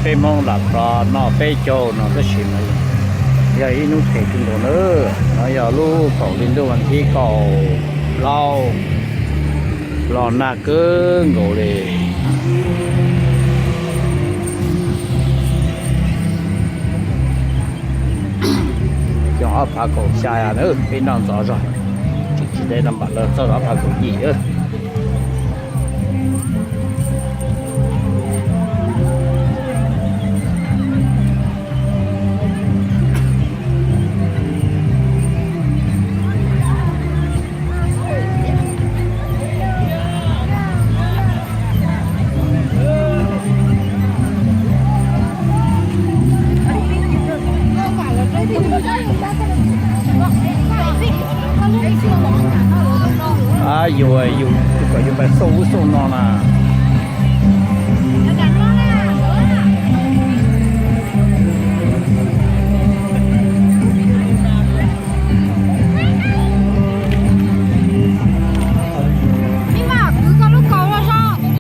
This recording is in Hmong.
Peb Hmoob lam rov noj peb caug no tab sis mas yog ib hnub phem kawg nkaus na. No yog lub kaum hli ntuj vas thib kaum plaub, los nag kawg nkaus li. Xyoo ob phav kaum xya na, peb noj ntxov zog, tsis ntev no mam los txog ob phav kaum yim. Yus, yus kom yus pais xauj ub xauj no na.